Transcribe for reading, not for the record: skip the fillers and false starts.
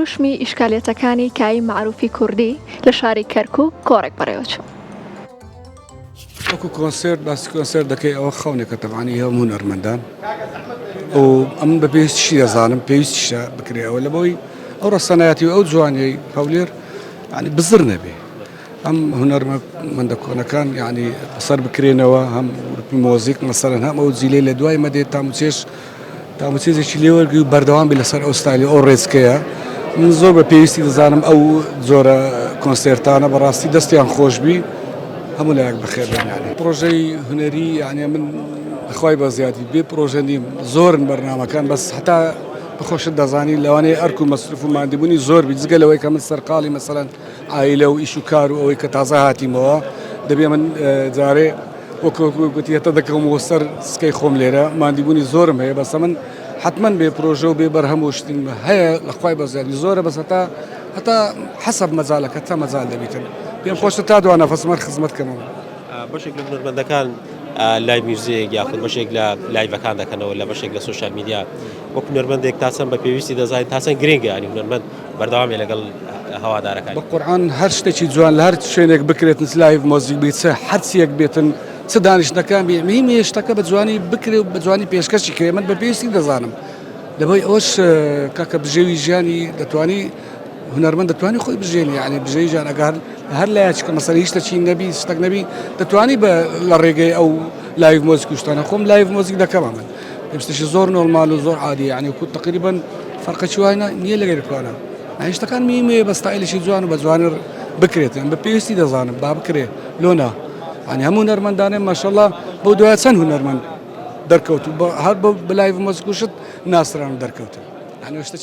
دروشمی ئیشکالیەتەکانی کایی مەعروفی کوردی لە شاری کەرکوک کۆڕێک بەڕێوەچوو. وەکو کۆنسێرت باسی کۆنسێرت دەکەی ئەوە خەونێکە تەبعەن هەموو هونەرمەندان و ئەمن بە پێویستیشی دەزانم پێویستیشە بکرێ ئەوە لەبەوەی ئەو ڕەسەنایەتی و ئەو جوانیەی هەولێر یعنی بزر نەبێ ئەم هونەرمەندە کۆنەکان یعنی سەر بکرێنەوە هەم گروپی مۆزیک مەسەلەن هەم ئەو جیلەی لە دوای مەدێ تاموچێش تاموچێزێکی لێ وەرگری و بەردەوام بی لەسەر ئەو ستایلی ئەو ڕێچکەیە من زۆر بە پێویستی دەزانم ئەو جۆرە کۆنسێرتانە بەڕاستی دەستیان خۆشبی هەموو لایەک بەخێر بێن یعنی پرۆژەی هونەری یعنی من خوای بە زیادی بێ پرۆژە نیم زۆرن بەرنامەکان بەس هەتا بەخۆشت دەزانی لەوانەیە ئەرک و مەسروف و ماندیبوونی زۆر بی جگە لەوەی کە من سەرقاڵی مەسەلەن عایلە و ئیش و کار و ئەوەی کە تازە هاتیمەوە دەبێ من جارێ وەک گوتی هەتا دەکەومەوە سەر سکەی خۆم لێرە ماندیبوونی زۆرم هەیە بەسە من حتمما بێ پرۆژە و بێ بەرهەم و شتیم هەیە لە خوای بەزیادی زۆرە بەس هەتا هەتا حەسەب مەجالەکە تا مەجال دەبیتن پێم خۆشە تا دوا نەفەسم هەر خزمەت کەمەوە. بەشێک لە هونەرمەندەکان live music یاخود بەشێک لە live ەکان دەکەنەوە لە بەشێک لە social media وەک هونەرمەندێک تا چەند بە پێویستی دەزانین تا چەند گرنگە ینی هونەرمەند بەردەوام بێ لەگەڵ هەوادارەکانی. بە قورعان هەر شتێکی جوان لە هەر شوێنێک بکرێتن چ live music بی چ هەرچیەک بێتن چ دانیشتنەکان بی مهمی شتەکە بە جوانی بکرێ و بە جوانی پێشکەشی کرێ من بە پێویستی دەزانم لەبەی ئەوەش کاکە بژێوی ژیانی دەتوانی هونەرمەند دەتوانی خۆی بژێنی یعنی بژێوی ژیان ئەگەر هەر لایەک کە مەسەلەن هیچ شتێکی نەبی شتێک نەبی دەتوانی بە لە ڕێگەی ئەو live music و شتانە خۆم live music دەکەم من شتێکی زۆر نۆرمال و زۆر عادی یعنی کو تقریبا فەرقێکی وای نییە لەگەر کوانە یعنی شتەکان میمێ بە ستایلێکی جوان و بە جوانی بکرێتن بە پێویستی دەزانم با بکرێ لۆنا یعنی هەموو هونەرمەندانێ ماشەڵڵا بۆ دوای چەند هونەرمەند دەرکەوت و هەر بە live music و شت ناسران و دەرکەوتن یعنی شتێکی.